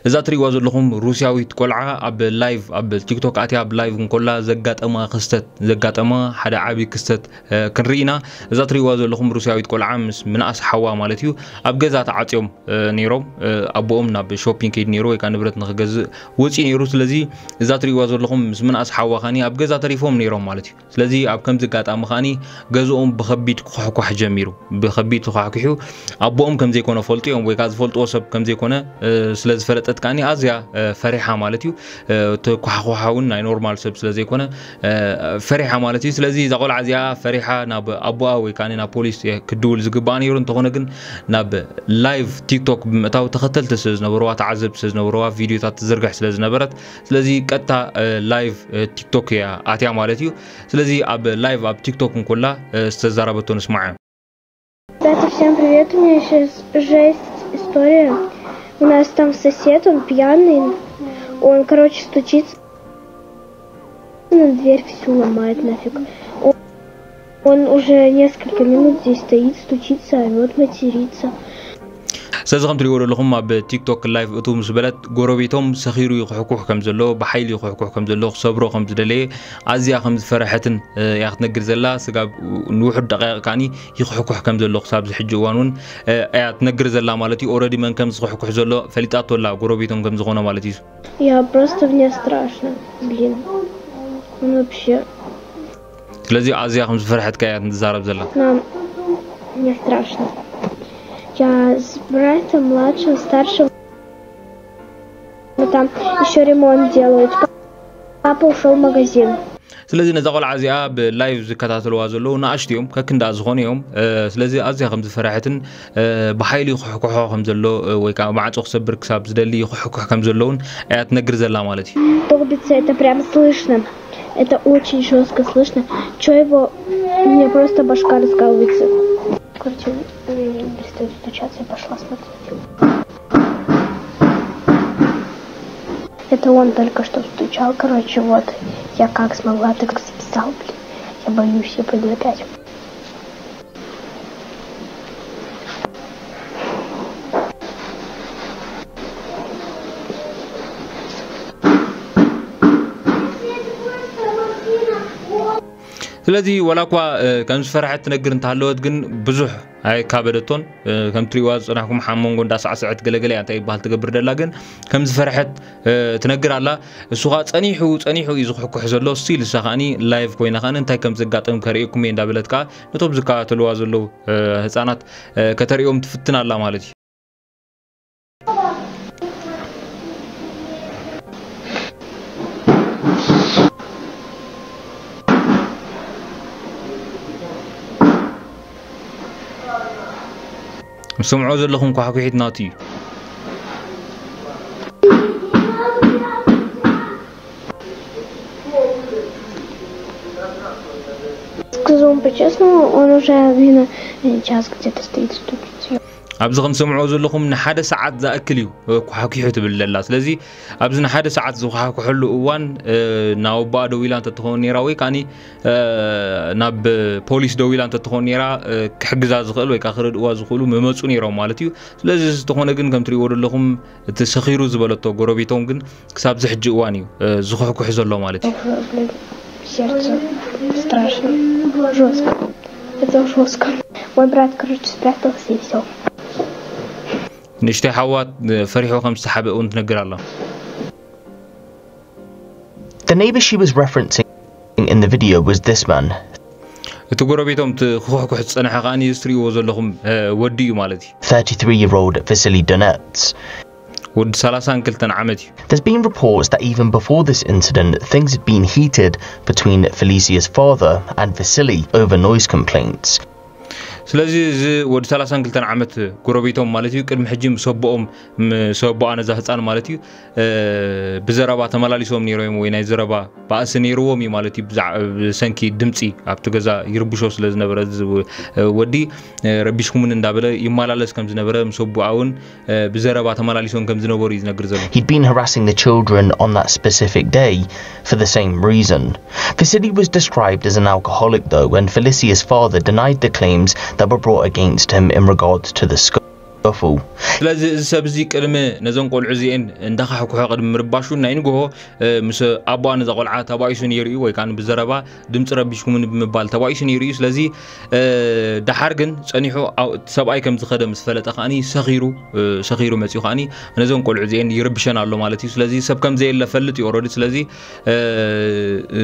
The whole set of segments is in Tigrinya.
እዛ ትሪእዋ ዘለኹም ሩስያዊት ቆልዓ ኣብ ላይቭ ኣብ ቲክቶክ ኣትያ ኣብ ላይቭ እንኮላ ዘጋጠማ ክስተት ዘጋጠማ ሓደ ዓብዪ ክስተት ክንርኢ ኢና። እዛ ትሪእዋ ዘለኹም ሩስያዊት ቆልዓ ምስ ምንኣስ ሓዋ ማለት እዩ ኣብ ገዛ ተዓፅዮም ነይሮም። ኣቦኦም ናብ ሾፒንግ ከይድ ነይሩ ወይ ከዓ ንብረት ንክገዝእ ወፂኡ ነይሩ። ስለዚ እዛ ትሪእዋ ዘለኹም ምስ ምንኣስ ሓዋ ካኒ ኣብ ገዛ ተሪፎም ነይሮም ማለት እዩ። ስለዚ ኣብ ከምዚ ኣጋጣሚ ከዓኒ ገዝኦም ብኸቢድ ክኳሕኳሕ ጀሚሩ። ብኸቢድ ተኳሕኩሑ ኣቦኦም ከም ዘይኮነ ፈልጡ እዮም ወይ ከዓ ዝፈልጥዎ ሰብ ከም ዘይኮነ ስለ ዝፈለጠት ከዓኒ ኣዝያ ፈሪሓ ማለት እዩ። እቲ ኳሕኳሓ እውን ናይ ኖርማል ሰብ ስለ ዘይኮነ ፈሪሓ ማለት እዩ። ስለዚ እዛ ቆልዓ እዚኣ ፈሪሓ ናብ ኣቦኣ ወይ ከዓ ናብ ፖሊስ ክድውል ዝግባኣ ነይሩ። እንተኾነ ግን ናብ ላይቭ ቲክቶክ ብምእታው ተኸተልቲ ስለ ዝነበርዋ ተዓዘብቲ ስለ ዝነበርዋ ቪዲዮታት ትዝርግሕ ስለ ዝነበረት ስለዚ ቀጥታ ላይቭ ቲክቶክ እያ ኣትያ ማለት እዩ። ስለዚ ኣብ ላይቭ ኣብ ቲክቶክ እንኮላ ዝተዛረበቶ ንስማዕ። Ребята, всем привет, у меня сейчас жесть история. У нас там сосед, он пьяный, он, короче, стучится на дверь, всю ломает нафиг. Он, он уже несколько минут здесь стоит, стучится, орёт, матерится. ስለዚ ከም ትሪእዎ ዘለኹም ኣብ ቲክቶክ ላይቭ እቱ ምስ በለት ጎረቤቶም ሰኺሩ ይኽሕኩሕ ከም ዘሎ ብሓይሊ ይኽሕኩሕ ከም ዘሎ ክሰብሮ ከም ዝደለየ ኣዝያ ከም ዝፈረሐትን እያ ክትነግር ዘላ። ስጋብ ንውሑድ ደቃይቕ ካኒ ይኽሕኩሕ ከም ዘሎ ክሳብ ዝሕጂ እዋን እውን እያ ትነግር ዘላ ማለት እዩ። ኦረዲ መን ከም ዝኽሕኩሕ ዘሎ ፈሊጣቶ ኣላ ጎረቤቶም ከም ዝኾነ ማለት እዩ። Я просто мне страшно, блин. Он вообще ስለዚ ኣዝያ ከም ዝፈርሐትካ እያ ትዛረብ ዘላ። Нам не страшно. Я с братом младшим, старшим. Мы там еще ремонт делают. Папа ушел в магазин. ስለዚ ነዛ ቆልዓ እዚኣ ብላይቭ ዝከታተልዋ ዘለዉ ንኣሽቱ እዮም ከክንዳ ዝኾኑ እዮም። ስለዚ ኣዝያ ከም ዝፈረሐትን ብሓይሊ ክሕኩሖ ከም ዘሎ ወይ ከዓ ማዕፆ ክሰብር ክሳብ ዝደሊ ክሕኩሕ ከም ዘለውን እያ ትነግር ዘላ ማለት እዩ። Долбится, это прям слышно. Это очень жестко слышно. Че его? Мне просто башка раскалывается. Короче, перестает стучаться, я пошла смотреть. Это он только что стучал, короче, вот. Я как смогла, так записал, блин. Я боюсь, я пойду опять. ስለዚ ዋላ እኳ ከም ዝፈርሐት ትነግር እንተሃለወት ግን ብዙሕ ኣይካበደቶን። ከም ትሪእዋ ዝፀናሕኩም ሓመንጎ እንዳሳዕሰዐት ገለገለ እያ እንታይ ይበሃል ትገብር ደላ ግን ከም ዝፈርሐት ትነግር ኣላ። እሱ ከዓ ፀኒሑ ፀኒሑ እዩ ዝኩሕኩሕ ዘሎ ስቲል እሳ ከዓኒ ላይቭ ኮይና ከዓኒ እንታይ ከም ዘጋጠም ከርእየኩም እየ እንዳበለት ከዓ ነቶም ዝከታተልዋ ዘለዉ ህፃናት ከተርእዮም ትፍትን ኣላ ማለት እዩ። ስምዖ ዘለኹም ኳሕኩሒት ናቱ እዩ። Сказал по-честному, он уже, блин, час где-то стоит, стучится. ኣብዚ ከም ትሰምዕዎ ዘለኹም ንሓደ ሰዓት ዝኣክል እዩ ኳሕኩሑ ትብል ዘላ። ስለዚ ኣብዚ ንሓደ ሰዓት ዝኳሕኩሐሉ እዋን ናብ ኣቦኣ ደዊላ እንተትኸውን ነይራ ወይ ከዓኒ ናብ ፖሊስ ደዊላ እንተትኸውን ነይራ ክሕግዛ ዝኽእል ወይ ከዓ ክረድእዋ ዝኽእሉ ምመፁ ነይሮም ማለት እዩ። ስለዚ ዝተኾነ ግን ከም ትሪእዎ ዘለኹም እቲ ሰኺሩ ዝበለቶ ጎረቤቶም ግን ክሳብ ዝሕጂ እዋን እዩ ዝኹሕኩሕ ዘሎ ማለት እዩ። Сердце страшно, жестко. Это жестко. Мой брат, короче, спрятался и все. ንእሽተይ ሓዋ ፈሪሑ ከም ዝተሓበ እውን ትነግር ኣላ። The neighbour she was referencing in the video was this man. እቲ ጎረቤቶም እቲ ክኹሕኩሕ ዝፀንሐ ከዓኒ እዚ ትሪእዎ ዘለኹም ወዲ እዩ ማለት እዩ። Thirty-three-year-old Vasily Donets. ወዲ ሰላሳን ክልተን ዓመት እዩ። There's been reports that even before this incident, things had been heated between Felicia's father and Vasily over noise complaints. ስለዚ እዚ ወዲ ሰላሳን ክልተን ዓመት ጎረቤቶም ማለት እዩ ቅድሚ ሕጂ ምስ ኣቦኦም ምስ ኣቦኣ ነዛ ህፃን ማለት እዩ ብዘረባ ተመላሊሶም ነይሮም ወይ ናይ ዘረባ ባእሲ ነይርዎም እዩ ማለት እዩ። ብሰንኪ ድምፂ ኣብቲ ገዛ ይርብሾ ስለ ዝነበረ ወዲ ረቢሽኩምን እንዳበለ ይመላለስ ከም ዝነበረ ምስ ኣቦኣ እውን ብዘረባ ተመላሊሶም ከም ዝነበሩ እዩ ዝነግር ዘሎ። He'd been harassing the children on that specific day for the same reason. Vasily was described as an alcoholic though, and Felicia's father denied the claims that were brought against him in regards to the school. ጠፈው። ስለዚ እዚ ሰብ እዚ ቅድሚ ነዘን ቆልዑ እዚኤን እንዳኻሕኩሐ ቅድሚ ምርባሹ ናይ ንግሆ፣ እ፣ ምስ ኣቦኣ ነዛ ቆልዓ ተባኢሱ ነይሩ እዩ፣ ወይ ከዓ ብዘረባ ድምፂ ረቢሽኩምኒ ብምባል ተባኢሱ ነይሩ እዩ። ስለዚ፣ እ፣ ደሓር ግን ጸኒሑ ኣብ-፣ ሰብኣይ ከም ዝኸደ ምስ ፈለጠ ከዓኒ ሰኺሩ፣ እ፣ ሰኺሩ መፂኡ ከዓኒ ነዘን ቆልዑ እዚኤን ይርብሸን ኣሎ ማለት እዩ። ስለዚ ሰብ ከም ዘየለ ፈልጥ እዩ ኦረዲ። ስለዚ፣ እ፣ እ፣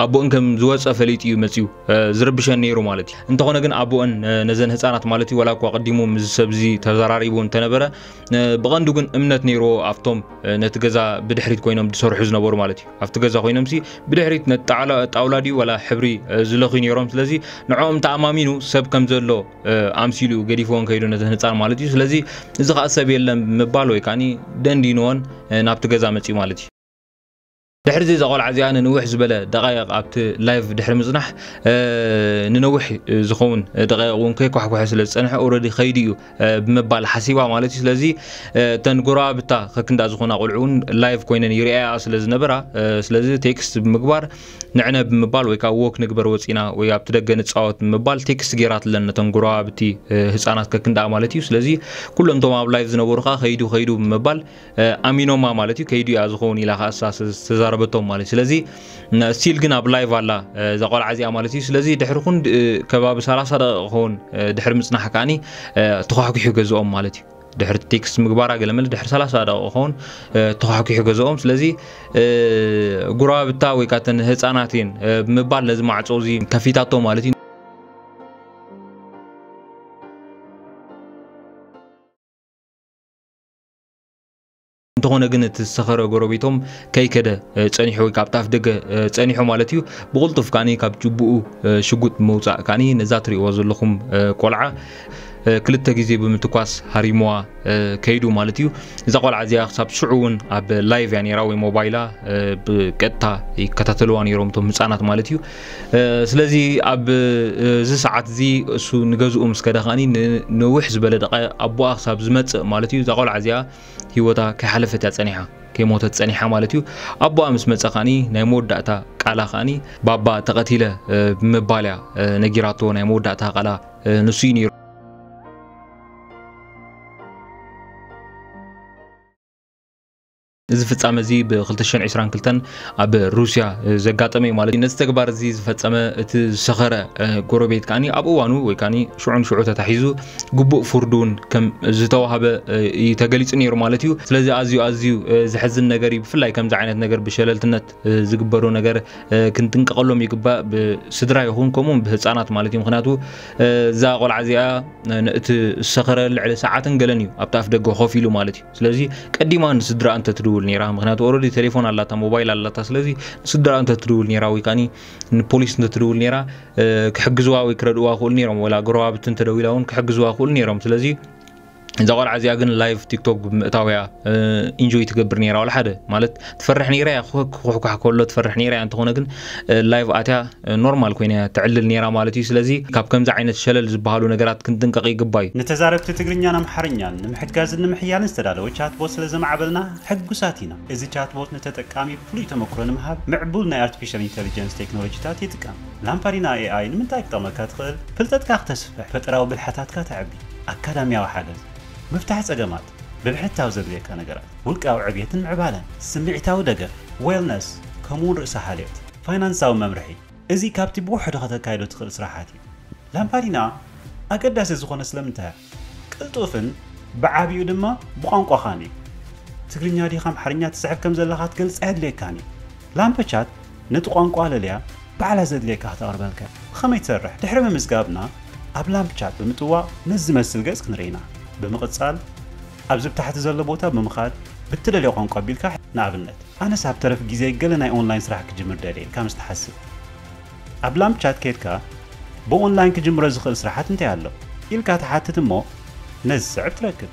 ኣቦእን ከም ዝወፀ ፈሊጡ እዩ መፂኡ፣ እ፣ ዝርብሸን ነይሩ ማለት እዩ። እንተኾነ ግን ኣቦእን፣ እ፣ ነዘን ህፃናት ማለት እዩ፣ ወላ እኳ ቅዲሙ ምስ ሰብ እዚ ተዘራሪቡ እንተነበረ፣ እ፣ ብቐንዱ ግን እምነት ነይርዎ ኣብቶም፣ እ፣ ነቲ ገዛ ብድሕሪት ኮይኖም ዝሰርሑ ዝነበሩ ማለት እዩ። ኣብቲ ገዛ ኮይኖም ሲ ብድሕሪት ነቲ ጣዕላ-፣ ጣውላ ድዩ ወላ ሕብሪ፣ እ፣ ዝለኽዩ ነይሮም። ስለዚ ንዕኦም ተኣማሚኑ ሰብ ከም ዘሎ፣ እ፣ ኣምሲሉ ገዲፍዎን ከይዱ ነተን ህፃን ማለት እዩ። ስለዚ እዚ ኸዓ ሰብ የለን ብምባል ወይ ከዓኒ ደንዲንዎን፣ እ፣ ናብቲ ገዛ መፅዩ ማለት እዩ። ድሕሪ እዚ እዛ ቆልዓ እዚኣ ንንውሕ ዝበለ ደቃይቕ ኣብቲ ላይቭ ድሕሪ ምጽናሕ፣ እ፣ ንነዊሕ ዝኸውን ደቃይቕ እውን ከይኳሕኩሐ ስለ ዝጸንሐ ኦረዲ ከይዱ እዩ፣ እ፣ ብምባል ሓሲባ ማለት እዩ። ስለዚ፣ እ፣ እተን ጎረባብታ ከክንዳ ዝኾና ቆልዑ እውን ላይቭ ኮይነን ይርእያ ስለ ዝነበራ፣ እ፣ ስለዚ ቴክስት ብምግባር ንዕነ ብምባል ወይ ከዓ ዎክ ንግበር ወፂና ወይ ኣብቲ ደገ ንፃወት ብምባል ቴክስት ገይራትለን ነተን ጎረባብቲ፣ እ፣ ህፃናት ከክንዳ ማለት እዩ። ስለዚ ኩሎም እቶም ኣብ ላይቭ ዝነበሩ ከዓ ከይዱ ከይዱ ብምባል እ፣ ኣሚኖማ ማለት እዩ። ከይዱ እያ ዝኸውን ኢላ ከኣ እሳ ስ-፣ ዝተዛረበቶም ማለት እዩ። ስለዚ፣ ን-፣ ስቲል ግን ኣብ ላይቭ ኣላ፣ እ፣ እዛ ቆልዓ እዚኣ ማለት እዩ። ስለዚ ድሕሪ ኩን ድ-፣ እ፣ ከባቢ ሰላሳ ደቂቕ ክኸውን፣ እ፣ ድሕሪ ምጽናሕ ከኣኒ፣ እ፣ ተዃሕኲሑ ገዝኦም ማለት እዩ። ድሕሪ ቴክስት ምግባራ ገለ መለ ድሕሪ ሰላሳ ደቂቕ ክኸውን፣ እ፣ ተዃሕኲሑ ገዝኦም። ስለዚ፣ እ፣ ጉራብታ ወይ ከኣ እተን ህጻናት እየን፣ እ፣ ብምባል ነዚ ማዕጾ እዚ ከፊታቶ ማለት እዩ። እንተኾነ ግን እቲ ዝሰኸረ ጎረቤቶም ከይከደ፣ እ፣ ጸኒሑ ወይ ካብ ኣፍ ደገ፣ እ፣ ጸኒሑ ማለት እዩ። ብቕልጡፍ ከኣኒ ካብ ጅቡኡ፣ እ፣ ሽጉጥ ብምውጻእ ከኣኒ ነዛ ትርእይዎ ዘለኹም፣ እ፣ ቆልዓ፣ እ፣ ክልተ ግዜ ብምትኳስ ሃሪምዋ፣ እ፣ ከይዱ ማለት እዩ። እዛ ቆልዓ እዚኣ ክሳብ ሽዑ እውን ኣብ ላይቭ እያ ነይራ ወይ ሞባይላ፣ እ፣ ብቀጥታ ይከታተልዋ ነይሮም እቶም ህጻናት ማለት እዩ። እ፣ ስለዚ ኣብ፣ እ፣ እዚ ሰዓት እዚ እሱ ንገዝኡ ምስ ከደ ከኣኒ ን-፣ ንውሕ ዝበለ ደቃይቕ ኣቦኣ ክሳብ ዝመጽእ ማለት እዩ። እዛ ቆልዓ እዚኣ ህይወታ ከይሓለፈት እያ ጸኒሓ፣ ከይሞተት ጸኒሓ ማለት እዩ። ኣቦኣ ምስ መጸ ከኣኒ ናይ መወዳእታ ቃላ ከኣኒ ባባ ተቐቲለ፣ እ፣ ብምባል እያ፣ እ፣ ነጊራቶ ናይ መወዳእታ ቃላ፣ እ፣ ንሱ እዩ ነይሩ። እዚ ፍጻመ እዚ ብ ክልተ ሽሕን ዕስራን ክልተን ኣብ ሩስያ፣ እ፣ ዘጋጠመ እዩ ማለት እዩ። ነዚ ተግባር እዚ ዝፈጸመ እቲ ዝሰኸረ፣ እ፣ ጎረቤት ከኣኒ ኣብ እዋኑ ወይ ከኣኒ ሽዑ ንሽዑ ተታሒዙ ግቡእ ፍርዱ እውን ከም ዝተዋህበ፣ እ፣ እዩ ተገሊጹ ነይሩ ማለት እዩ። ስለዚ ኣዝዩ፣ ኣዝዩ፣ እ፣ ዘሕዝን ነገር እዩ። ብፍላይ ከምዚ ዓይነት ነገር ብሸለልትነት፣ እ፣ ዝግበሩ ነገር፣ እ፣ ክንጥንቀቐሎም ይግባእ። ብስድራ ይኹን ከምኡ እውን ብህጻናት ማለት እዩ። ምኽንያቱ፣ እ፣ እዛ ቆልዓ እዚኣ፣ እ፣ ን-፣ እቲ ዝሰኸረ ልዕሊ ሰዓትን ገለን እዩ ኣብቲ ኣፍ ደገ ኮፍ ኢሉ ማለት እዩ። ስለዚ ቀዲማ ንስድራ እንተ ትድውል ነይራ፣ ምኽንያቱ ኦረዲ ቴሌፎን ኣላታ፣ ሞባይል ኣላታ። ስለዚ ንስድራ እንተ ትድውል ነይራ ወይ ከኣኒ ንፖሊስ እንተ ትድውል ነይራ፣ እ፣ ክሕግዝዋ ወይ ክረድእዋ ክእሉ ነይሮም፣ ወላ ጎረባብቲ እንተ ደዊላ እውን ክሕግዝዋ ክእሉ ነይሮም። ስለዚ እዛ ቆልዓ እዚኣ ግን ላይቭ ቲክቶክ ብምእታው እያ፣ እ፣ ኢንጆይ ትገብር ነይራ። ዋላ ሓደ ማለት ትፈርሕ ነይራ እያ፣ ክኹ-፣ ክኹሕኳሕ ከሎ ትፈርሕ ነይራ እያ። እንተኾነ ግን፣ እ፣ ላይቭ ኣትያ፣ እ፣ ኖርማል ኮይና እያ ተዕልል ነይራ ማለት እዩ። ስለዚ ካብ ከምዚ ዓይነት ሸለል ዝበሃሉ ነገራት ክንጥንቀቕ ይግባ እዩ። ንተዛረብቲ ትግርኛን ኣምሓርኛን ንምሕጋዝን ንምሕያልን ዝተዳለወ ቻትቦት ስለ ዘማዕበልና ሕጉሳት ኢና። እዚ ቻትቦት ንተጠቃሚ ፍሉይ ተመክሮ ንምሃብ ምዕቡል ናይ ኣርቲፊሻል ኢንተሊጀንስ ቴክኖሎጂታት ይጥቀም። ላምፓዲና ኤኣይ ንምንታይ ክጠቕመካ ትኽእል? ፍልጠትካ ክተስፍሕ፣ ፈጠራዊ ብልሓታትካ ተዕቢ፣ ኣካዳሚያዊ ሓገዝ፣ ምፍታሕ ጸገማት፣ ብብሕታዊ ዘድልየካ ነገራት፣ ውልቃዊ ዕብየትን ምዕባለን፣ ስምዒታዊ ደገፍ፣ ዌልነስ፣ ከምኡውን ርእሰ ሓልዮት፣ ፋይናንሳዊ መምርሒ፣ እዚ ካብቲ ብውሕዱ ከተካይዶ ትኽእል ስራሓት እዩ። ላምፓዲና ኣገዳሲ ዝኾነ ስለምንታይ? ቅልጡፍን ብዓቢኡ ድማ ብቋንቋኻን እዩ። ትግርኛ ዲኻ ኣምሓርኛ ትጽሕፍ ከም ዘለኻ ክትገልጽ ኣየድልየካን እዩ። ላምፕ ቻት ነቲ ቋንቋ ለልያ ባዕላ ዘድልየካ ክተቕርበልካ እያ። ብኸመይ ትሰርሕ? ድሕሪ ምምዝጋብና ኣብ ላምፕ ቻት ብምጥዋቕ ነዚ ዝመስል ገጽ ክንርኢ ኢና። ብምቕጻል ኣብዚ ብታሕቲ ዘሎ ቦታ ብምኻድ ብትደልዮ ቋንቋ ኣቢልካ፣ ንኣብነት ኣነስ ኣብ ተረፍ ግዜ ገለ ናይ ኦንላይን ስራሕ ክጅምር ደልየ ኢልካ ምስ ትሓስብ፣ ኣብ ላምፕ ቻት ከይድካ ብኦንላይን ክጅምሮ ዝኽእል ስራሓት እንታይ ኣሎ ኢልካ ትሓትት እሞ ነዚ ዝስዕብ ትረክብ።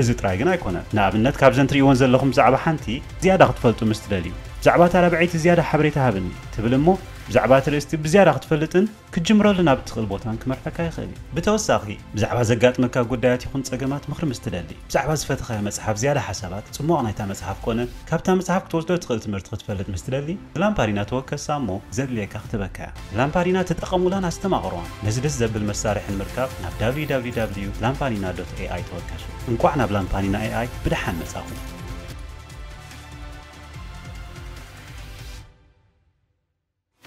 እዚ ጥራይ ግን ኣይኮነን። ንኣብነት ካብዘን ትርእይወን ዘለኹም ብዛዕባ ሓንቲ ዝያዳ ክትፈልጡ ምስ ትደልዩ፣ ብዛዕባ እታ ራብዐይቲ ዝያዳ ሓበሬታ ሃብኒ ትብል እሞ ብዛዕባ እቲ ርእስቲ ብዝያዳ ክትፈልጥን ክትጅምረሉ ናብ እትኽእል ቦታን ክመርሐካ ይኽእል እዩ። ብተወሳኺ፣ ብዛዕባ ዘጋጥመካ ጉዳያት ይኹን ጸገማት ምኽሪ ምስ ትደሊ፣ ብዛዕባ ዝፈተኻዮ መጽሓፍ ዝያዳ ሓሳባት፣ ጽሟቕ ናይታ መጽሓፍ ኮነ ካብታ መጽሓፍ ክትወስዶ ትኽእል ትምህርቲ ክትፈልጥ ምስ ትደሊ፣ ብላምፓዲና ተወከሳ እሞ ዘድልየካ ክትበካያ። ብላምፓዲና ተጠቐሙላን ኣስተማቕርዋን። ነዚ ደስ ዘብል መሳርሒ ንምርካብ ናብ www ላምፓዲና ዶት ኤኣይ ተወከሱ። እንቋዕ ናብ ላምፓዲና ኤኣይ ብደሓን መጻኹም።